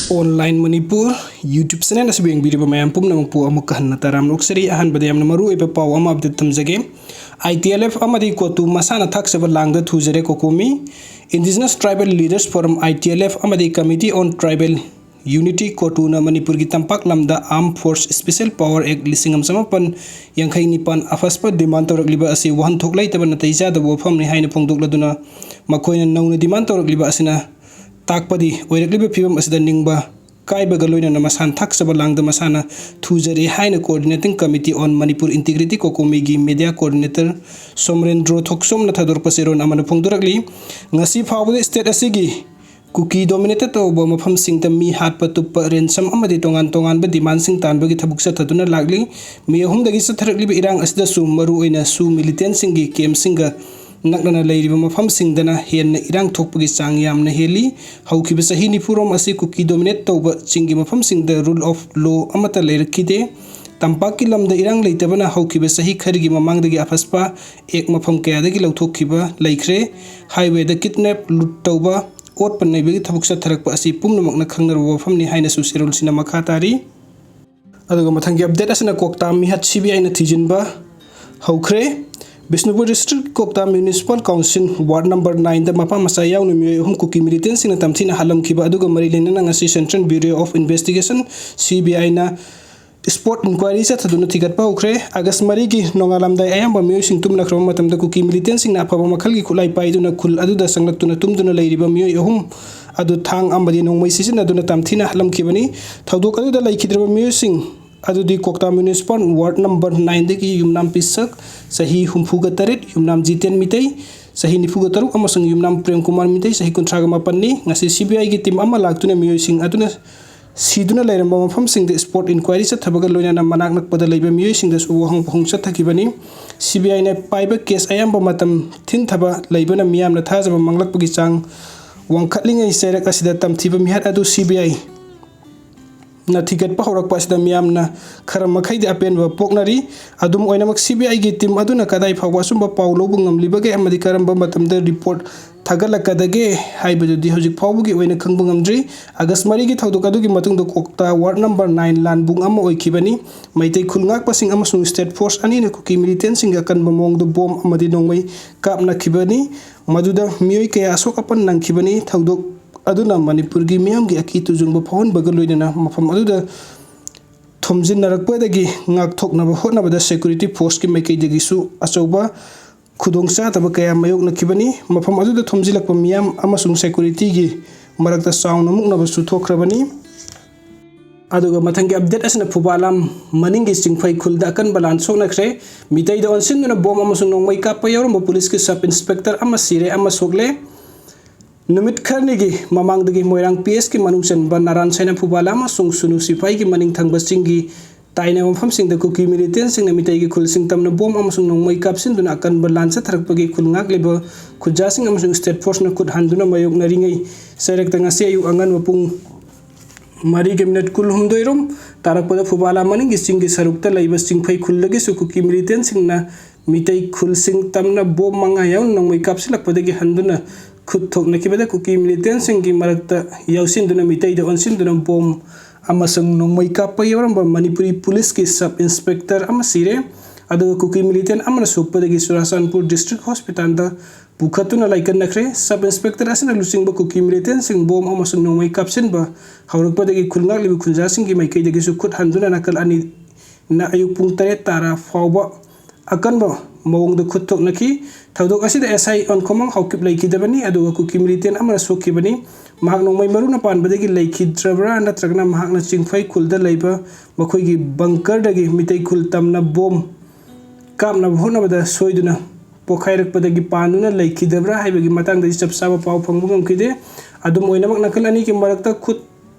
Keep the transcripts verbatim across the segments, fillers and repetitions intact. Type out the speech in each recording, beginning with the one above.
Online Manipur YouTube channel ꯑꯁꯤꯕꯨ ꯌꯦꯡꯕꯤꯔꯤꯕ ꯃꯌꯥꯝ ꯄꯨꯝꯅꯃꯛꯄꯨ ꯑꯃꯨꯛꯀ ꯍꯟꯅ ꯇꯔꯥꯝꯅ ꯑꯣꯛꯆꯔꯤ꯫ ꯑꯍꯥꯟꯕꯗ ꯌꯥꯝꯅ ꯃꯔꯨ ꯑꯣꯏꯕ ꯄꯥꯎ ꯑꯃ update ꯊꯝꯖꯒꯦ꯫ I T L F ꯑꯃꯗꯤ ꯀꯣꯇꯨ ꯃꯁꯥꯅ ꯊꯥꯛꯆꯕ ꯂꯥꯡꯗ ꯊꯨꯖꯔꯦ ꯀꯣꯀꯣꯃꯤ꯫ Indigenous Tribal Leaders Forum, I T L F ꯑꯃꯗꯤ Committee on Tribal Unity ꯀꯣꯇꯨꯅ ꯃꯅꯤꯄꯨꯔꯒꯤ ꯇꯝꯄꯥꯛ ꯂꯝꯗ Armed Force Special Power Act ꯂꯤꯁꯤꯡ ꯑꯃ ꯆꯃꯥꯄꯟ ꯌꯥꯡꯈꯩ ꯅꯤꯄꯥꯟ ꯑꯐꯁꯄ demand ꯇꯧꯔꯛꯂꯤꯕ ꯑꯁꯤ ꯋꯥꯍꯟꯊꯣꯛ ꯂꯩꯇꯕ ꯅꯥꯇꯩ ꯆꯥꯗꯕ ꯋꯥꯐꯝꯅꯤ ꯍꯥꯏꯅ ꯐꯣꯡꯗꯣꯛꯂꯗꯨꯅ, ꯃꯈꯣꯏꯅ ꯅꯧꯅ demand ꯇꯧꯔꯛꯂꯤꯕ ꯑꯁꯤꯅ ꯇꯥꯛꯄꯗꯤ ꯑꯣꯏꯔꯛꯂꯤꯕ ꯐꯤꯕꯝ ꯑꯁꯤꯗ ꯅꯤꯡꯕ ꯀꯥꯏꯕꯒ ꯂꯣꯏꯅꯅ ꯃꯁꯥꯅ ꯊꯥꯛꯆꯕ ꯂꯥꯡꯗ ꯃꯁꯥꯅ ꯊꯨꯖꯔꯦ ꯍꯥꯏꯅ Coordinating Committee on Manipur Integrity ꯀꯣꯀꯣꯃꯤꯒꯤ media coordinator ꯁꯣꯃꯔꯦꯟꯗ꯭ꯔꯣ ꯊꯣꯛꯆꯣꯝꯅ ꯊꯥꯗꯣꯔꯛꯄ ꯆꯦꯔꯣꯜ ꯑꯃꯅ ꯐꯣꯡꯗꯣꯔꯛꯂꯤ꯫ ꯉꯁꯤ ꯐꯥꯎꯕꯗ state ꯑꯁꯤꯒꯤ ꯀꯨꯀꯤ dominated ꯇꯧꯕ ꯃꯐꯝꯁꯤꯡꯗ ꯃꯤ ꯍꯥꯠꯄ, ꯇꯨꯞꯄ, ransom ꯑꯃꯗꯤ ꯇꯣꯉꯥꯟ ꯇꯣꯉꯥꯟꯕ demand ꯁꯤꯡ ꯇꯥꯟꯕꯒꯤ ꯊꯕꯛ ꯆꯠꯊꯗꯨꯅ ꯂꯥꯛꯂꯤ꯫ ꯃꯤ ꯑꯍꯨꯝꯗꯒꯤ ꯆꯠꯊꯔꯛꯂꯤꯕ ꯏꯔꯥꯡ ꯑꯁꯤꯗꯁꯨ ꯃꯔꯨꯑꯣꯏꯅ ꯁꯨ militant ꯁꯤꯡꯒꯤ camp ꯁꯤꯡꯒ ꯅꯛꯅꯅ ꯂꯩꯔꯤꯕ ꯃꯐꯝꯁꯤꯡꯗꯅ ꯍꯦꯟꯅ ꯏꯔꯥꯡ ꯊꯣꯛꯄꯒꯤ ꯆꯥꯡ ꯌꯥꯝꯅ ꯍꯦꯜꯂꯤ꯫ ꯍꯧꯈꯤꯕ ꯆꯍꯤ ꯅꯤꯐꯨꯔꯣꯝ ꯑꯁꯤ ꯀꯨꯀꯤ dominate ꯇꯧꯕ ꯆꯤꯡꯒꯤ ꯃꯐꯝꯁꯤꯡꯗ rule of law ꯑꯃꯠꯇ ꯂꯩꯔꯛꯈꯤꯗꯦ꯫ ꯇꯝꯄꯥꯛꯀꯤ ꯂꯝꯗ ꯏꯔꯥꯡ ꯂꯩꯇꯕꯅ ꯍꯧꯈꯤꯕ ꯆꯍꯤ ꯈꯔꯒꯤ ꯃꯃꯥꯡꯗꯒꯤ ꯑꯐꯁꯄ act ꯃꯐꯝ ꯀꯌꯥꯗꯒꯤ ꯂꯧꯊꯣꯛꯈꯤꯕ ꯂꯩꯈ꯭ꯔꯦ꯫ Highway ꯗ kidnap, loot ꯇꯧꯕ, ꯑꯣꯠꯄ ꯅꯩꯕꯒꯤ ꯊꯕꯛ ꯆꯠꯊꯔꯛꯄ ꯑꯁꯤ ꯄꯨꯝꯅꯃꯛꯅ ꯈꯪꯅꯔꯕ ꯋꯥꯐꯝꯅꯤ ꯍꯥꯏꯅꯁꯨ ꯆꯦꯔꯣꯜꯁꯤꯅ ꯃꯈꯥ ꯇꯥꯔꯤ꯫ ꯑꯗꯨꯒ ꯃꯊꯪꯒꯤ update ꯑꯁꯤꯅ ꯀ꯭ꯋꯥꯛꯇꯥ ꯃꯤꯍꯥꯠ CBI ꯅ ꯊꯤꯖꯤꯟꯕ ꯍꯧꯈ꯭ꯔꯦ꯫ ꯕꯤꯁꯅꯨꯄꯨꯔ district ꯀ꯭ꯋꯥꯛꯇꯥ Municipal Council ward number nine ꯗ ꯃꯄꯥ ꯃꯆꯥ ꯌꯥꯎꯅ ꯃꯤꯑꯣꯏ ꯑꯍꯨꯝ ꯀꯨꯀꯤ militant ꯁꯤꯡꯅ ꯇꯝꯊꯤꯅ ꯍꯥꯠꯂꯝꯈꯤꯕ ꯑꯗꯨꯒ ꯃꯔꯤ ꯂꯩꯅꯅ ꯉꯁꯤ Central Bureau of Investigation, CBI ꯅ spot inquiry ꯆꯠꯊꯗꯨꯅ ꯊꯤꯒꯠꯄ ꯍꯧꯈ꯭ꯔꯦ꯫ ꯑꯥꯒꯁ ꯃꯔꯤꯒꯤ ꯅꯣꯡꯉꯥꯜꯂꯝꯗꯥꯏ ꯑꯌꯥꯝꯕ ꯃꯤꯑꯣꯏꯁꯤꯡ ꯇꯨꯝꯅꯈ꯭ꯔꯕ ꯃꯇꯝꯗ ꯀꯨꯀꯤ militant ꯁꯤꯡꯅ ꯑꯐꯕ ꯃꯈꯜꯒꯤ ꯈꯨꯠꯂꯥꯏ ꯄꯥꯏꯗꯨꯅ ꯈꯨꯜ ꯑꯗꯨꯗ ꯆꯪꯂꯛꯇꯨꯅ ꯇꯨꯝꯗꯨꯅ ꯂꯩꯔꯤꯕ ꯃꯤꯑꯣꯏ ꯑꯍꯨꯝ ꯑꯗꯨ ꯊꯥꯡ ꯑꯃꯗꯤ ꯅꯣꯡꯃꯩ ꯁꯤꯖꯤꯟꯅꯗꯨꯅ ꯇꯝꯊꯤꯅ ꯍꯥꯠꯂꯝꯈꯤꯕꯅꯤ꯫ ꯊꯧꯗꯣꯛ ꯑꯗꯨꯗ ꯂꯩꯈꯤꯗ꯭ꯔꯕ ꯃꯤꯑꯣꯏꯁꯤꯡ ꯑꯗꯨꯗꯤ ꯀ꯭ꯋꯥꯛꯇꯥ Municipal ward number nine ꯗꯒꯤ ꯌꯨꯝꯅꯥꯝ ꯄꯤꯁꯛ, ꯆꯍꯤ ꯍꯨꯝꯐꯨꯒ ꯇꯔꯦꯠ, ꯌꯨꯝꯅꯥꯝ ꯖꯤꯇꯦꯟ ꯃꯤꯇꯩ, ꯆꯍꯤ ꯅꯤꯐꯨꯒ ꯇꯔꯨꯛ, ꯑꯃꯁꯨꯡ ꯌꯨꯝꯅꯥꯝ ꯄ꯭ꯔꯦꯝ ꯀꯨꯃꯥꯔ ꯃꯤꯇꯩ, ꯆꯍꯤ ꯀꯨꯟꯊ꯭ꯔꯥꯒ ꯃꯥꯄꯟꯅꯤ꯫ ꯉꯁꯤ CBI ꯒꯤ team ꯑꯃ ꯂꯥꯛꯇꯨꯅ ꯃꯤꯑꯣꯏꯁꯤꯡ ꯑꯗꯨꯅ ꯁꯤꯗꯨꯅ ꯂꯩꯔꯝꯕ ꯃꯐꯝꯁꯤꯡꯗ spot inquiry ꯆꯠꯊꯕꯒ ꯂꯣꯏꯅꯅ ꯃꯅꯥꯛ ꯅꯛꯄꯗ ꯂꯩꯕ ꯃꯤꯑꯣꯏꯁꯤꯡꯗꯁꯨ ꯋꯥꯍꯪ ꯄꯥꯎꯍꯪ ꯆꯠꯊꯈꯤꯕꯅꯤ꯫ CBI ꯅ ꯄꯥꯏꯕ case ꯑꯌꯥꯝꯕ ꯃꯇꯝ ꯊꯤꯟꯊꯕ ꯂꯩꯕꯅ ꯃꯤꯌꯥꯝꯅ ꯊꯥꯖꯕ ꯃꯥꯡꯂꯛꯄꯒꯤ ꯆꯥꯡ ꯋꯥꯡꯈꯠꯂꯤꯉꯩ ꯆꯩꯔꯛ ꯑꯁꯤꯗ ꯇꯝꯊꯤꯕ ꯃꯤꯍꯥꯠ ꯑꯗꯨ CBI ꯅ ꯊꯤꯒꯠꯄ ꯍꯧꯔꯛꯄ ꯑꯁꯤꯗ ꯃꯤꯌꯥꯝꯅ ꯈꯔ ꯃꯈꯩꯗꯤ ꯑꯄꯦꯟꯕ ꯄꯣꯛꯅꯔꯤ꯫ ꯑꯗꯨꯝ ꯑꯣꯏꯅꯃꯛ, CBI ꯒꯤ team ꯑꯗꯨꯅ ꯀꯗꯥꯏ ꯐꯥꯎꯕ ꯑꯆꯨꯝꯕ ꯄꯥꯎ ꯂꯧꯕ ꯉꯝꯂꯤꯕꯒꯦ ꯑꯃꯗꯤ ꯀꯔꯝꯕ ꯃꯇꯝꯗ report ꯊꯥꯒꯠꯂꯛꯀꯗꯒꯦ ꯍꯥꯏꯕꯗꯨꯗꯤ ꯍꯧꯖꯤꯛ ꯐꯥꯎꯕꯒꯤ ꯑꯣꯏꯅ ꯈꯪꯕ ꯉꯝꯗ꯭ꯔꯤ꯫ ꯑꯥꯒꯁ ꯃꯔꯤꯒꯤ ꯊꯧꯗꯣꯛ ꯑꯗꯨꯒꯤ ꯃꯇꯨꯡꯗ ꯀꯣꯛꯇꯥ ꯋꯥꯔꯗ ꯅꯝꯕꯔ ꯅꯥꯏꯟ ꯂꯥꯟꯕꯨꯡ ꯑꯃ ꯑꯣꯏꯈꯤꯕꯅꯤ꯫ ꯃꯩꯇꯩ ꯈꯨꯜ ꯉꯥꯛꯄꯁꯤꯡ ꯑꯃꯁꯨꯡ ꯁ꯭ꯇꯦꯠ ꯐꯣꯔꯁ ꯑꯅꯤꯅ ꯀꯨꯀꯤ ꯃꯤꯂꯤꯇꯦꯟꯁꯤꯡꯒ ꯑꯀꯟꯕ ꯃꯑꯣꯡꯗ ꯕꯣꯝ ꯑꯃꯗꯤ ꯅꯣꯡꯃꯩ ꯀꯥꯞꯅꯈꯤꯕꯅꯤ꯫ ꯃꯗꯨꯗ ꯃꯤꯑꯣꯏ ꯀꯌꯥ ꯑꯁꯣꯛ ꯑꯄꯟ ꯅꯪꯈꯤꯕꯅꯤ꯫ ꯊꯧꯗꯣꯛ ꯑꯗꯨꯅ ꯃꯅꯤꯄꯨꯔꯒꯤ ꯃꯤꯌꯥꯝꯒꯤ ꯑꯀꯤ ꯇꯨꯖꯨꯡꯕ ꯐꯥꯎꯍꯟꯕꯒ ꯂꯣꯏꯅꯅ ꯃꯐꯝ ꯑꯗꯨꯗ ꯊꯣꯝꯖꯤꯟꯅꯔꯛꯄꯗꯒꯤ ꯉꯥꯛꯊꯣꯛꯅꯕ ꯍꯣꯠꯅꯕꯗ ꯁꯦꯀ꯭ꯌꯨꯔꯤꯇꯤ ꯐꯣꯔꯁꯀꯤ ꯃꯥꯏꯀꯩꯗꯒꯤꯁꯨ ꯑꯆꯧꯕ ꯈꯨꯗꯣꯡꯆꯥꯗꯕ ꯀꯌꯥ ꯃꯥꯌꯣꯛꯅꯈꯤꯕꯅꯤ꯫ ꯃꯐꯝ ꯑꯗꯨꯗ ꯊꯣꯝꯖꯤꯜꯂꯛꯄ ꯃꯤꯌꯥꯝ ꯑꯃꯁꯨꯡ ꯁꯦꯀ꯭ꯌꯨꯔꯤꯇꯤꯒꯤ ꯃꯔꯛꯇ ꯆꯥꯎꯅ ꯃꯨꯛꯅꯕꯁꯨ ꯊꯣꯛꯈ꯭ꯔꯕꯅꯤ꯫ ꯑꯗꯨꯒ ꯃꯊꯪꯒꯤ ꯑꯞꯗꯦꯠ ꯑꯁꯤꯅ ꯐꯨꯕꯥꯂꯥꯝ ꯃꯅꯤꯡꯒꯤ ꯆꯤꯡꯐꯩ ꯈꯨꯜꯗ ꯑꯀꯟꯕ ꯂꯥꯟ ꯁꯣꯛꯅꯈ꯭ꯔꯦ꯫ ꯃꯤꯇꯩꯗ ꯑꯣꯟꯁꯤꯟꯗꯨꯅ ꯕꯣꯝ ꯑꯃꯁꯨꯡ ꯅꯣꯡꯃꯩ ꯀꯥꯞꯄ ꯌꯥꯎꯔꯝꯕ ꯄꯨꯂꯤꯁꯀꯤ ꯁꯕ ꯏꯟꯁꯄꯦꯛꯇꯔ ꯑꯃ ꯁꯤꯔꯦ ꯑꯃ ꯁꯣꯛꯂꯦ꯫ ꯅꯨꯃꯤꯠ ꯈꯔꯅꯤꯒꯤ ꯃꯃꯥꯡꯗꯒꯤ ꯃꯣꯏꯔꯥꯡ ꯄꯤ ꯑꯦꯁꯀꯤ ꯃꯅꯨꯡ ꯆꯟꯕ ꯅꯥꯔꯥꯟ ꯁꯥꯏꯅ ꯐꯨꯕꯥꯂꯥ ꯑꯃꯁꯨꯡ ꯁꯨꯅꯨ ꯁꯤꯐꯥꯏꯒꯤ ꯃꯅꯤꯡ ꯊꯪꯕ ꯆꯤꯡꯒꯤ ꯇꯥꯏꯅꯕ ꯃꯐꯝꯁꯤꯡꯗ ꯀꯨꯀꯤ ꯃꯤꯂꯤꯇꯦꯟꯁꯤꯡꯅ ꯃꯤꯇꯩꯒꯤ ꯈꯨꯜꯁꯤꯡ ꯇꯝꯅ ꯕꯣꯝ ꯑꯃꯁꯨꯡ ꯅꯣꯡꯃꯩ ꯀꯥꯞꯁꯤꯟꯗꯨꯅ ꯑꯀꯟꯕ ꯂꯥꯟ ꯆꯠꯊꯔꯛꯄꯒꯤ ꯈꯨꯜ ꯉꯥꯛꯂꯤꯕ ꯈꯨꯟꯖꯥꯁꯤꯡ ꯑꯃꯁꯨꯡ ꯁ꯭ꯇꯦꯠ ꯐꯣꯔꯁꯅ ꯈꯨꯠ ꯍꯟꯗꯨꯅ ꯃꯥꯌꯣꯛꯅꯔꯤꯉꯩ ꯆꯩꯔꯛꯇ ꯉꯁꯤ ꯑꯌꯨꯛ ꯑꯉꯟꯕ ꯄꯨꯡ ꯃꯔꯤꯒꯤ ꯃꯤꯅꯠ ꯀꯨꯟꯍꯨꯝꯗꯣꯏꯔꯣꯝ ꯇꯥꯔꯛꯄꯗ ꯐꯨꯕꯥꯂꯥ ꯃꯅꯤꯡꯒꯤ ꯆꯤꯡꯒꯤ ꯁꯔꯨꯛꯇ ꯂꯩꯕ ꯆꯤꯡꯐꯩ ꯈꯨꯜꯗꯒꯤꯁꯨ ꯀꯨꯀꯤ ꯃꯤꯂꯤꯇꯦꯟꯁꯤꯡꯅ ꯃꯤꯇꯩ ꯈꯨꯜꯁꯤꯡ ꯇꯝꯅ ꯕꯣꯝ ꯃꯉꯥ ꯌꯥꯎꯅ ꯅꯣꯡꯃꯩ ꯀꯥꯞꯁꯤꯜꯂꯛꯄꯗꯒꯤ ꯍꯟꯗꯨꯅ ꯈꯨꯠ ꯊꯣꯛꯅꯈꯤꯕꯗ ꯀꯨꯀꯤ ꯃꯤꯂꯤꯇꯦꯟꯁꯤꯡꯒꯤ ꯃꯔꯛꯇ ꯌꯥꯎꯁꯤꯟꯗꯨꯅ ꯃꯤꯇꯩꯗ ꯑꯣꯟꯁꯤꯟꯗꯨꯅ ꯕꯣꯝ ꯑꯃꯁꯨꯡ ꯅꯣꯡꯃꯩ ꯀꯥꯞꯄ ꯌꯥꯎꯔꯝꯕ ꯃꯅꯤꯄꯨꯔꯤ ꯄꯨꯂꯤꯁꯀꯤ ꯁꯕ ꯏꯟꯁꯄꯦꯛꯇꯔ ꯑꯃ ꯁꯤꯔꯦ꯫ ꯑꯗꯨꯒ ꯀꯨꯀꯤ ꯃꯤꯂꯤꯇꯦꯟ ꯑꯃꯅ ꯁꯣꯛꯄꯗꯒꯤ ꯆꯨꯔꯥꯆꯥꯟꯄꯨꯔ ꯗꯤꯁꯇ꯭ꯔꯤꯛ ꯍꯣꯁꯄꯤꯇꯥꯜꯗ ꯄꯨꯈꯠꯇꯨꯅ ꯂꯥꯏꯀꯠꯅꯈ꯭ꯔꯦ꯫ ꯁꯕ ꯏꯟꯁꯄꯦꯛꯇꯔ ꯑꯁꯤꯅ ꯂꯨꯆꯤꯡꯕ ꯀꯨꯀꯤ ꯃꯤꯂꯤꯇꯦꯟꯁꯤꯡ ꯕꯣꯝ ꯑꯃꯁꯨꯡ ꯅꯣꯡꯃꯩ ꯀꯥꯞꯁꯤꯟꯕ ꯍꯧꯔꯛꯄꯗꯒꯤ ꯈꯨꯜ ꯉꯥꯛꯂꯤꯕ ꯈꯨꯟꯖꯥꯁꯤꯡꯒꯤ ꯃꯥꯏꯀꯩꯗꯒꯤꯁꯨ ꯈꯨꯠ ꯍꯟꯗꯨꯅ ꯅꯥꯀꯜ ꯑꯅꯤꯅ ꯑꯌꯨꯛ ꯄꯨꯡ ꯇꯔꯦꯠ ꯇꯥꯔ ꯐꯥꯎꯕ ꯑꯀꯟꯕ ꯃꯑꯣꯡꯗ ꯈꯨꯠ ꯊꯣꯛꯅꯈꯤ꯫ ꯊꯧꯗꯣꯛ ꯑꯁꯤꯗ ꯑꯦꯁ ꯑꯥꯏ ꯑꯣꯟꯈꯣꯃꯪ ꯍꯥꯎꯀꯤꯞ ꯂꯩꯈꯤꯗꯕꯅꯤ, ꯑꯗꯨꯒ ꯀꯨꯀꯤ ꯃꯤꯂꯤꯇꯦꯟ ꯑꯃꯅ ꯁꯣꯛꯈꯤꯕꯅꯤ꯫ ꯃꯍꯥꯛ ꯅꯣꯡꯃꯩ ꯃꯔꯨꯅ ꯄꯥꯟꯕꯗꯒꯤ ꯂꯩꯈꯤꯗ꯭ꯔꯕ꯭ꯔꯥ ꯅꯠꯇ꯭ꯔꯒꯅ ꯃꯍꯥꯛꯅ ꯆꯤꯡꯐꯩ ꯈꯨꯜꯗ ꯂꯩꯕ ꯃꯈꯣꯏꯒꯤ ꯕꯪꯀꯔꯗꯒꯤ ꯃꯤꯇꯩ ꯈꯨꯜ ꯇꯝꯅ ꯕꯣꯝ ꯀꯥꯞꯅꯕ ꯍꯣꯠꯅꯕꯗ ꯁꯣꯏꯗꯨꯅ ꯄꯣꯈꯥꯏꯔꯛꯄꯗꯒꯤ ꯄꯥꯟꯗꯨꯅ ꯂꯩꯈꯤꯗꯕ꯭ꯔꯥ ꯍꯥꯏꯕꯒꯤ ꯃꯇꯥꯡꯗꯗꯤ ꯆꯞ ꯆꯥꯕ ꯄꯥꯎ ꯐꯪꯕ ꯉꯝꯈꯤꯗꯦ꯫ ꯑꯗꯨꯝ ꯑꯣꯏꯅꯃꯛ, ꯅꯥꯀꯜ ꯑꯅꯤꯒꯤ ꯃꯔꯛꯇ ꯈꯨꯠ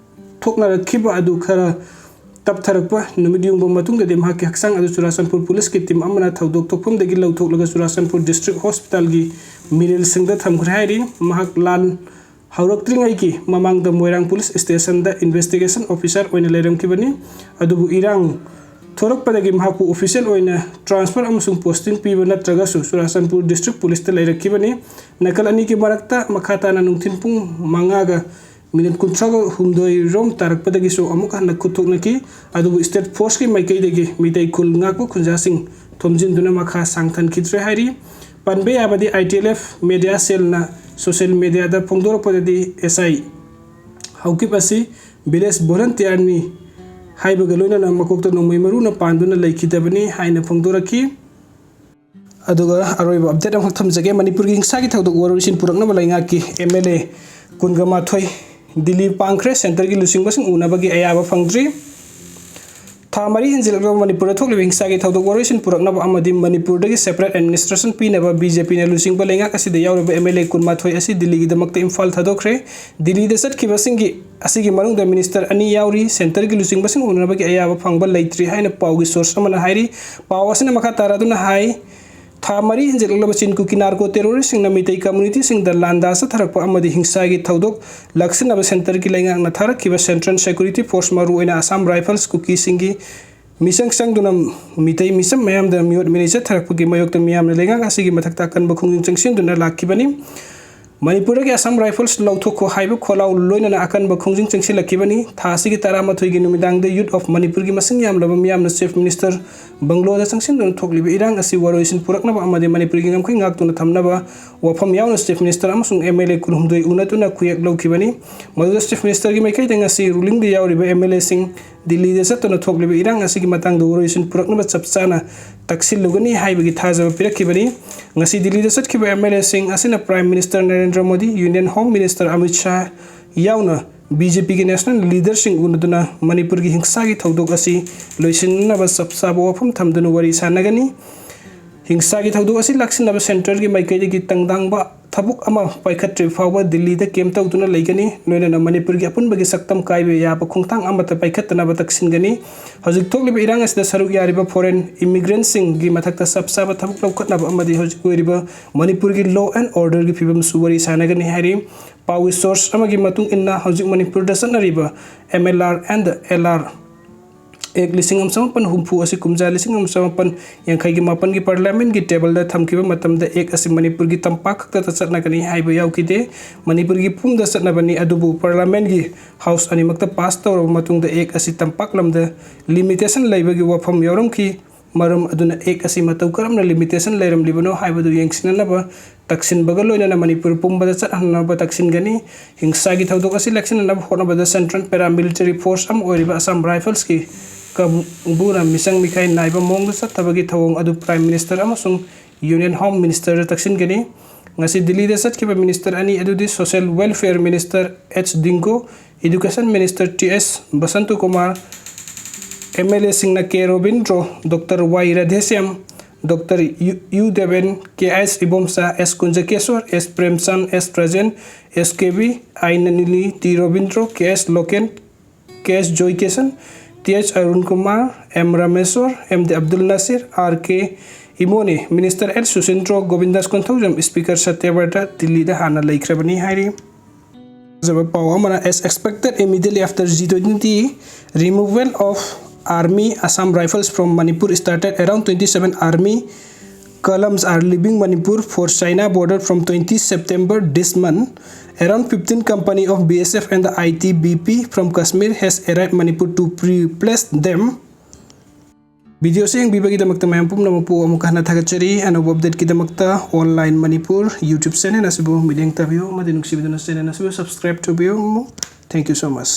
ꯊꯣꯛꯅꯔꯛꯈꯤꯕ ꯑꯗꯨ ꯈꯔ ꯇꯞꯊꯔꯛꯄ ꯅꯨꯃꯤꯠ ꯌꯨꯡꯕ ꯃꯇꯨꯡꯗꯗꯤ ꯃꯍꯥꯛꯀꯤ ꯍꯛꯆꯥꯡ ꯑꯗꯨ ꯆꯨꯔꯥꯆꯥꯟꯄꯨꯔ ꯄꯨꯂꯤꯁꯀꯤ ꯇꯤꯝ ꯑꯃꯅ ꯊꯧꯗꯣꯛ ꯊꯣꯛꯐꯝꯗꯒꯤ ꯂꯧꯊꯣꯛꯂꯒ ꯆꯨꯔꯥꯆꯥꯟꯄꯨꯔ ꯗꯤꯁꯇ꯭ꯔꯤꯛ ꯍꯣꯁꯄꯤꯇꯥꯜꯒꯤ ꯃꯤꯔꯦꯜꯁꯤꯡꯗ ꯊꯝꯈ꯭ꯔꯦ ꯍꯥꯏꯔꯤ꯫ ꯃꯍꯥꯛ ꯂꯥꯟ ꯍꯧꯔꯛꯇ꯭ꯔꯤꯉꯩꯒꯤ ꯃꯃꯥꯡꯗ ꯃꯣꯏꯔꯥꯡ ꯄꯨꯂꯤꯁ ꯁ꯭ꯇꯦꯁꯟꯗ ꯏꯟꯚꯦꯁꯇꯤꯒꯦꯁꯟ ꯑꯣꯐꯤꯁꯥꯔ ꯑꯣꯏꯅ ꯂꯩꯔꯝꯈꯤꯕꯅꯤ꯫ ꯑꯗꯨꯕꯨ ꯏꯔꯥꯡ ꯊꯣꯔꯛꯄꯗꯒꯤ ꯃꯍꯥꯛꯄꯨ ꯑꯣꯐꯤꯁꯤꯌꯦꯜ ꯑꯣꯏꯅ ꯇ꯭ꯔꯥꯟꯁꯐꯔ ꯑꯃꯁꯨꯡ ꯄꯣꯁꯇꯤꯡ ꯄꯤꯕ ꯅꯠꯇ꯭ꯔꯒꯁꯨ ꯆꯨꯔꯥꯆꯥꯟꯄꯨꯔ ꯗꯤꯁꯇ꯭ꯔꯤꯛ ꯄꯨꯂꯤꯁꯇ ꯂꯩꯔꯛꯈꯤꯕꯅꯤ꯫ ꯅꯥꯀꯜ ꯑꯅꯤꯒꯤ ꯃꯔꯛꯇ ꯃꯈꯥ ꯇꯥꯅ ꯅꯨꯡꯊꯤꯜ ꯄꯨꯡ ꯃꯉꯥꯒ ꯃꯤꯅꯤꯠ ꯀꯨꯟꯊ꯭ꯔꯥꯒ ꯍꯨꯝꯗꯣꯏ ꯔꯣꯝ ꯇꯥꯔꯛꯄꯗꯒꯤꯁꯨ ꯑꯃꯨꯛ ꯍꯟꯅ ꯈꯨꯠ ꯊꯣꯛꯅꯈꯤ꯫ ꯑꯗꯨꯕꯨ ꯁ꯭ꯇꯦꯠ ꯐꯣꯔꯁꯀꯤ ꯃꯥꯏꯀꯩꯗꯒꯤ ꯃꯤꯇꯩ ꯀꯨꯜ ꯉꯥꯛꯄ ꯈꯨꯟꯖꯥꯁꯤꯡ ꯊꯣꯝꯖꯤꯟꯗꯨꯅ ꯃꯈꯥ ꯁꯥꯡꯊꯟꯈꯤꯗ꯭ꯔꯦ ꯍꯥꯏꯔꯤ꯫ ꯄꯟꯕ ꯌꯥꯕꯗꯤ, I T L F media ꯁꯦꯜꯅ ꯁꯣꯁꯤꯌꯦꯜ ꯃꯦꯗꯤꯌꯥꯗ ꯐꯣꯡꯗꯣꯔꯛꯄꯗꯗꯤ, ꯑꯦꯁ ꯑꯥꯏ ꯍꯧꯀꯤꯞ ꯑꯁꯤ ꯚꯤꯂꯦꯖ ꯚꯣꯂꯟꯇꯤꯌꯥꯔꯅꯤ ꯍꯥꯏꯕꯒ ꯂꯣꯏꯅꯅ ꯃꯀꯣꯛꯇ ꯅꯣꯡꯃꯩ ꯃꯔꯨꯅ ꯄꯥꯟꯗꯨꯅ ꯂꯩꯈꯤꯗꯕꯅꯤ ꯍꯥꯏꯅ ꯐꯣꯡꯗꯣꯔꯛꯈꯤ꯫ ꯑꯗꯨꯒ ꯑꯔꯣꯏꯕ ꯑꯞꯗꯦꯠ ꯑꯃꯈꯛ ꯊꯝꯖꯒꯦ꯫ ꯃꯅꯤꯄꯨꯔꯒꯤ ꯍꯤꯡꯁꯥꯒꯤ ꯊꯧꯗꯣꯛ ꯋꯥꯔꯣꯏꯁꯤꯟ ꯄꯨꯔꯛꯅꯕ ꯂꯩꯉꯥꯛꯀꯤ ꯑꯦꯝ ꯑꯦꯜ ꯑꯦ ꯀꯨꯟꯒ ꯃꯥꯊꯣꯏ ꯗꯤꯜꯂꯤ ꯄꯥꯡꯈ꯭ꯔꯦ꯫ ꯁꯦꯟꯇꯔꯒꯤ ꯂꯨꯆꯤꯡꯕꯁꯤꯡ ꯎꯅꯕꯒꯤ ꯑꯌꯥꯕ ꯐꯪꯗ꯭ꯔꯤ꯫ ꯊꯥ ꯃꯔꯤ ꯍꯦꯟꯖꯤꯜꯂꯛꯂꯕ ꯃꯅꯤꯄꯨꯔꯗ ꯊꯣꯛꯂꯤꯕ ꯍꯤꯡꯁꯥꯒꯤ ꯊꯧꯗꯣꯛ ꯋꯥꯔꯣꯏꯁꯤꯟ ꯄꯨꯔꯛꯅꯕ ꯑꯃꯗꯤ ꯃꯅꯤꯄꯨꯔꯗꯒꯤ ꯁꯦꯄꯔꯦꯠ ꯑꯦꯗꯃꯤꯅꯤꯁꯇ꯭ꯔꯦꯁꯟ ꯄꯤꯅꯕ ꯕꯤ ꯖꯦ ꯄꯤꯅ ꯂꯨꯆꯤꯡꯕ ꯂꯩꯉꯥꯛ ꯑꯁꯤꯗ ꯌꯥꯎꯔꯤꯕ ꯑꯦꯝ ꯑꯦꯜ ꯑꯦ ꯀꯨꯟꯃꯥꯊꯣꯏ ꯑꯁꯤ ꯗꯤꯜꯂꯤꯒꯤꯗꯃꯛꯇ ꯏꯝꯐꯥꯜ ꯊꯥꯗꯣꯛꯈ꯭ꯔꯦ꯫ ꯗꯤꯜꯂꯤꯗ ꯆꯠꯈꯤꯕꯁꯤꯡꯒꯤ ꯑꯁꯤꯒꯤ ꯃꯅꯨꯡꯗ ꯃꯤꯅꯤꯁꯇꯔ ꯑꯅꯤ ꯌꯥꯎꯔꯤ꯫ ꯁꯦꯟꯇꯔꯒꯤ ꯂꯨꯆꯤꯡꯕꯁꯤꯡ ꯎꯅꯅꯕꯒꯤ ꯑꯌꯥꯕ ꯐꯪꯕ ꯂꯩꯇ꯭ꯔꯤ ꯍꯥꯏꯅ ꯄꯥꯎꯒꯤ ꯁꯣꯔꯁ ꯑꯃꯅ ꯍꯥꯏꯔꯤ꯫ ꯄꯥꯎ ꯑꯁꯤꯅ ꯃꯈꯥ ꯇꯥꯔꯗꯨꯅ ꯍꯥꯏ, ꯊꯥ ꯃꯔꯤ ꯍꯦꯟꯖꯤꯜꯂꯛꯂꯕ ꯆꯤꯟ ꯀꯨꯀꯤ ꯅꯥꯔꯀꯣ ꯇꯦꯔꯣꯔꯤꯁꯁꯤꯡꯅ ꯃꯤꯇꯩ ꯀꯝꯃ꯭ꯌꯨꯅꯤꯇꯤꯁꯤꯡꯗ ꯂꯥꯟꯗꯥ ꯆꯠꯊꯔꯛꯄ ꯑꯃꯗꯤ ꯍꯤꯡꯁꯥꯒꯤ ꯊꯧꯗꯣꯛ ꯂꯥꯛꯁꯤꯟꯅꯕ ꯁꯦꯟꯇꯔꯒꯤ ꯂꯩꯉꯥꯛꯅ ꯊꯥꯔꯛꯈꯤꯕ ꯁꯦꯟꯇ꯭ꯔꯦꯜ ꯁꯦꯀ꯭ꯌꯨꯔꯤꯇꯤ ꯐꯣꯔꯁ, ꯃꯔꯨꯑꯣꯏꯅ ꯑꯁꯥꯝ ꯔꯥꯏꯐꯜꯁ, ꯀꯨꯀꯤꯁꯤꯡꯒꯤ ꯃꯤꯆꯪ ꯆꯪꯗꯨꯅ ꯃꯤꯇꯩ ꯃꯤꯆꯝ ꯃꯌꯥꯝꯗ ꯃꯤꯑꯣꯠ ꯃꯤꯅꯩ ꯆꯠꯊꯔꯛꯄꯒꯤ ꯃꯥꯌꯣꯛꯇ ꯃꯤꯌꯥꯝꯅ ꯂꯩꯉꯥꯛ ꯑꯁꯤꯒꯤ ꯃꯊꯛꯇ ꯑꯀꯟꯕ ꯈꯣꯡꯖꯪ ꯆꯪꯁꯤꯟꯗꯨꯅ ꯂꯥꯛꯈꯤꯕꯅꯤ꯫ ꯃꯅꯤꯄꯨꯔꯗꯒꯤ ꯑꯁꯥꯝ ꯔꯥꯏꯐꯜꯁ ꯂꯧꯊꯣꯛꯈꯣ ꯍꯥꯏꯕ ꯈꯣꯜꯂꯥꯎ ꯂꯣꯏꯅꯅ ꯑꯀꯟꯕ ꯈꯣꯡꯖꯪ ꯆꯪꯁꯤꯜꯂꯛꯈꯤꯕꯅꯤ꯫ ꯊꯥ ꯑꯁꯤꯒꯤ ꯇꯔꯥꯃꯥꯊꯣꯏꯒꯤ ꯅꯨꯃꯤꯗꯥꯡꯗ ꯌꯨꯠ ꯑꯣꯐ ꯃꯅꯤꯄꯨꯔꯒꯤ ꯃꯁꯤꯡ ꯌꯥꯝꯂꯕ ꯃꯤꯌꯥꯝꯅ ꯆꯤꯐ ꯃꯤꯅꯤꯁꯇꯔ ꯕꯪꯒ꯭ꯂꯣꯗ ꯆꯪꯁꯤꯟꯗꯨꯅ ꯊꯣꯛꯂꯤꯕ ꯏꯔꯥꯡ ꯑꯁꯤ ꯋꯥꯔꯣꯏꯁꯤꯟ ꯄꯨꯔꯛꯅꯕ ꯑꯃꯗꯤ ꯃꯅꯤꯄꯨꯔꯒꯤ ꯉꯝꯈꯩ ꯉꯥꯛꯇꯨꯅ ꯊꯝꯅꯕ ꯋꯥꯐꯝ ꯌꯥꯎꯅ ꯆꯤꯐ ꯃꯤꯅꯤꯁꯇꯔ ꯑꯃꯁꯨꯡ ꯑꯦꯝ ꯑꯦꯜ ꯑꯦ ꯀꯨꯟꯍꯨꯝꯗꯣꯏ ꯎꯅꯗꯨꯅ ꯈꯨꯌꯦꯛ ꯂꯧꯈꯤꯕꯅꯤ꯫ ꯃꯗꯨꯗ ꯆꯤꯐ ꯃꯤꯅꯤꯁꯇꯔꯒꯤ ꯃꯥꯏꯀꯩꯗ ꯉꯁꯤ ꯔꯨꯂꯤꯡꯗ ꯌꯥꯎꯔꯤꯕ ꯑꯦꯝ ꯑꯦꯜ ꯑꯦꯁꯤꯡ ꯗꯤꯜꯂꯤꯗ ꯆꯠꯇꯨꯅ ꯊꯣꯛꯂꯤꯕ ꯏꯔꯥꯡ ꯑꯁꯤꯒꯤ ꯃꯇꯥꯡꯗ ꯋꯥꯔꯣꯏꯁꯤꯟ ꯄꯨꯔꯛꯅꯕ ꯆꯞ ꯆꯥꯅ ꯇꯛꯁꯤꯜꯂꯨꯒꯅꯤ ꯍꯥꯏꯕꯒꯤ ꯊꯥꯖꯕ ꯄꯤꯔꯛꯈꯤꯕꯅꯤ꯫ ꯉꯁꯤ ꯗꯤꯜꯂꯤꯗ ꯆꯠꯈꯤꯕ ꯑꯦꯝ ꯑꯦꯜ ꯑꯦꯁꯤꯡ ꯑꯁꯤꯅ prime minister Narendra Modi, union home minister Amit Shah ꯌꯥꯎꯅ ꯕꯤ ꯖꯦ ꯄꯤꯒꯤ ꯅꯦꯁꯅꯦꯜ ꯂꯤꯗꯔꯁꯤꯡ ꯎꯅꯗꯨꯅ ꯃꯅꯤꯄꯨꯔꯒꯤ ꯍꯤꯡꯁꯥꯒꯤ ꯊꯧꯗꯣꯛ ꯑꯁꯤ ꯂꯣꯏꯁꯤꯟꯅꯕ ꯆꯞ ꯆꯥꯕ ꯋꯥꯐꯝ ꯊꯝꯗꯨꯅ ꯋꯥꯔꯤ ꯁꯥꯟꯅꯒꯅꯤ꯫ ꯍꯤꯡꯁꯥꯒꯤ ꯊꯧꯗꯣꯛ ꯑꯁꯤ ꯂꯥꯛꯁꯤꯟꯅꯕ ꯁꯦꯟꯇꯔꯒꯤ ꯃꯥꯏꯀꯩꯗꯒꯤ ꯇꯪꯗꯥꯡꯕ ꯊꯕꯛ ꯑꯃ ꯄꯥꯏꯈꯠꯇ꯭ꯔꯤꯕ ꯐꯥꯎꯕ ꯗꯤꯜꯂꯤꯗ ꯀꯦꯝꯞ ꯇꯧꯗꯨꯅ ꯂꯩꯒꯅꯤ꯫ ꯂꯣꯏꯅꯅ ꯃꯅꯤꯄꯨꯔꯒꯤ ꯑꯄꯨꯟꯕꯒꯤ ꯁꯛꯇꯝ ꯀꯥꯏꯕ ꯌꯥꯕ ꯈꯣꯡꯊꯥꯡ ꯑꯃꯠꯇ ꯄꯥꯏꯈꯠꯇꯅꯕ ꯇꯛꯁꯤꯟꯒꯅꯤ꯫ ꯍꯧꯖꯤꯛ ꯊꯣꯛꯂꯤꯕ ꯏꯔꯥꯡ ꯑꯁꯤꯗ ꯁꯔꯨꯛ ꯌꯥꯔꯤꯕ ꯐꯣꯔꯦꯟ ꯏꯃꯤꯒ꯭ꯔꯦꯟꯠꯁꯤꯡꯒꯤ ꯃꯊꯛꯇ ꯆꯞ ꯆꯥꯕ ꯊꯕꯛ ꯂꯧꯈꯠꯅꯕ ꯑꯃꯗꯤ ꯍꯧꯖꯤꯛ ꯑꯣꯏꯔꯤꯕ ꯃꯅꯤꯄꯨꯔꯒꯤ law and order ꯒꯤ ꯐꯤꯕꯝꯁꯨ ꯋꯥꯔꯤ ꯁꯥꯟꯅꯒꯅꯤ ꯍꯥꯏꯔꯤ꯫ ꯄꯥꯎꯒꯤ ꯁꯣꯔꯁ ꯑꯃꯒꯤ ꯃꯇꯨꯡ ꯏꯟꯅ, ꯍꯧꯖꯤꯛ ꯃꯅꯤꯄꯨꯔꯗ ꯆꯠꯅꯔꯤꯕ M L R and L R ꯑꯦꯛ ꯂꯤꯁꯤꯡ ꯑꯃ ꯆꯃꯥꯄꯟ ꯍꯨꯝꯐꯨ ꯑꯁꯤ ꯀꯨꯝꯖꯥ ꯂꯤꯁꯤꯡ ꯑꯃ ꯆꯃꯥꯄꯟ ꯌꯥꯡꯈꯩꯒꯤ ꯃꯥꯄꯟꯒꯤ ꯄꯥꯔꯂꯤꯌꯥꯃꯦꯟꯒꯤ ꯇꯦꯕꯜꯗ ꯊꯝꯈꯤꯕ ꯃꯇꯝꯗ ꯑꯦꯛ ꯑꯁꯤ ꯃꯅꯤꯄꯨꯔꯒꯤ ꯇꯝꯄꯥꯛ ꯈꯛꯇꯗ ꯆꯠꯅꯒꯅꯤ ꯍꯥꯏꯕ ꯌꯥꯎꯈꯤꯗꯦ꯫ ꯃꯅꯤꯄꯨꯔꯒꯤ ꯄꯨꯝꯗ ꯆꯠꯅꯕꯅꯤ, ꯑꯗꯨꯕꯨ ꯄꯥꯔꯂꯤꯌꯥꯃꯦꯟꯒꯤ ꯍꯥꯎꯁ ꯑꯅꯤꯃꯛꯇ ꯄꯥꯁ ꯇꯧꯔꯕ ꯃꯇꯨꯡꯗ ꯑꯦꯛ ꯑꯁꯤ ꯇꯝꯄꯥꯛ ꯂꯝꯗ ꯂꯤꯃꯤꯇꯦꯁꯟ ꯂꯩꯕꯒꯤ ꯋꯥꯐꯝ ꯌꯥꯎꯔꯝꯈꯤ꯫ ꯃꯔꯝ ꯑꯗꯨꯅ ꯑꯦꯛ ꯑꯁꯤ ꯃꯇꯧ ꯀꯔꯝꯅ ꯂꯤꯃꯤꯇꯦꯁꯟ ꯂꯩꯔꯝꯂꯤꯕꯅꯣ ꯍꯥꯏꯕꯗꯨ ꯌꯦꯡꯁꯤꯟꯅꯅꯕ ꯇꯛꯁꯤꯟꯕꯒ ꯂꯣꯏꯅꯅ ꯃꯅꯤꯄꯨꯔ ꯄꯨꯝꯕꯗ ꯆꯠꯍꯟꯅꯕ ꯇꯛꯁꯤꯟꯒꯅꯤ꯫ ꯍꯤꯡꯁꯥꯒꯤ ꯊꯧꯗꯣꯛ ꯑꯁꯤ ꯂꯥꯛꯁꯤꯟꯅꯅꯕ ꯍꯣꯠꯅꯕꯗ ꯁꯦꯟꯇ꯭ꯔꯦꯜ ꯄꯦꯔꯥꯃꯤꯂꯤꯇꯔꯤ ꯐꯣꯔꯁ ꯑꯃ ꯑꯣꯏꯔꯤꯕ ꯑꯁꯥꯝ ꯔꯥꯏꯐꯜꯁꯀꯤ ꯀꯥꯡꯕꯨꯅ ꯃꯤꯆꯪ ꯃꯤꯈꯥꯏ ꯅꯥꯏꯕ ꯃꯑꯣꯡꯗ ꯆꯠꯊꯕꯒꯤ ꯊꯧꯑꯣꯡ ꯑꯗꯨ ꯄ꯭ꯔꯥꯏꯝ ꯃꯤꯅꯤꯁꯇꯔ ꯑꯃꯁꯨꯡ ꯌꯨꯅꯤꯌꯟ ꯍꯣꯝ ꯃꯤꯅꯤꯁꯇꯔꯗ ꯇꯛꯁꯤꯟꯒꯅꯤ꯫ ꯉꯁꯤ ꯗꯤꯜꯂꯤꯗ ꯆꯠꯈꯤꯕ ꯃꯤꯅꯤꯁꯇꯔ ꯑꯅꯤ ꯑꯗꯨꯗꯤ social welfare minister H Dingo, education minister T S Basantakumar, M L ꯑꯦꯁꯤꯡꯅ K Robindro, doctor Y Radheshyam, doctor U, U Deben, K H Ibomcha, S Kunjakesor, S Premchand, S Rajen, S K B, I Nanili, T Robindro, K H Loken, K S Joykishan, T H Arun Kumar, M Rameshor, M D Abdul Nasir, R K ꯏꯃꯣꯅꯤ, minister L ꯁꯨꯁꯤꯟꯗ꯭ꯔꯣ, ꯒꯣꯕꯤꯟꯗꯥꯁ Konthoujam, speaker ꯁꯇ꯭ꯌꯕ꯭ꯔꯇ ꯗꯤꯜꯂꯤꯗ ꯍꯥꯟꯅ ꯂꯩꯈ꯭ꯔꯕꯅꯤ ꯍꯥꯏꯔꯤ꯫ ꯐꯖꯕ ꯄꯥꯎ ꯑꯃꯅ, as expected, immediately after G twenty removal of Army Assam Rifles from Manipur started, around twenty-seven Army columns are leaving Manipur for China border from twenty September this month. Around fifteen company of B S F and the I T B P from Kashmir has arrived Manipur to replace them. ꯚꯤꯗꯤꯑꯣꯁꯤ ꯌꯦꯡꯕꯤꯕꯒꯤꯗꯃꯛꯇ ꯃꯌꯥꯝ ꯄꯨꯝꯅꯃꯛꯄꯨ ꯑꯃꯨꯛꯀ ꯍꯟꯅ ꯊꯥꯒꯠꯆꯔꯤ꯫ ꯑꯅꯧꯕ ꯑꯞꯗꯦꯠꯀꯤꯗꯃꯛꯇ online Manipur YouTube channel ꯑꯁꯤꯕꯨ ꯃꯤꯠꯌꯦꯡ ꯇꯥꯕꯤꯌꯨ ꯑꯃꯗꯤ ꯅꯨꯡꯁꯤꯕꯤꯗꯨꯅ channel ꯑꯁꯤꯕꯨ subscribe ꯇꯧꯕꯤꯌꯨ꯫ Thank you so much.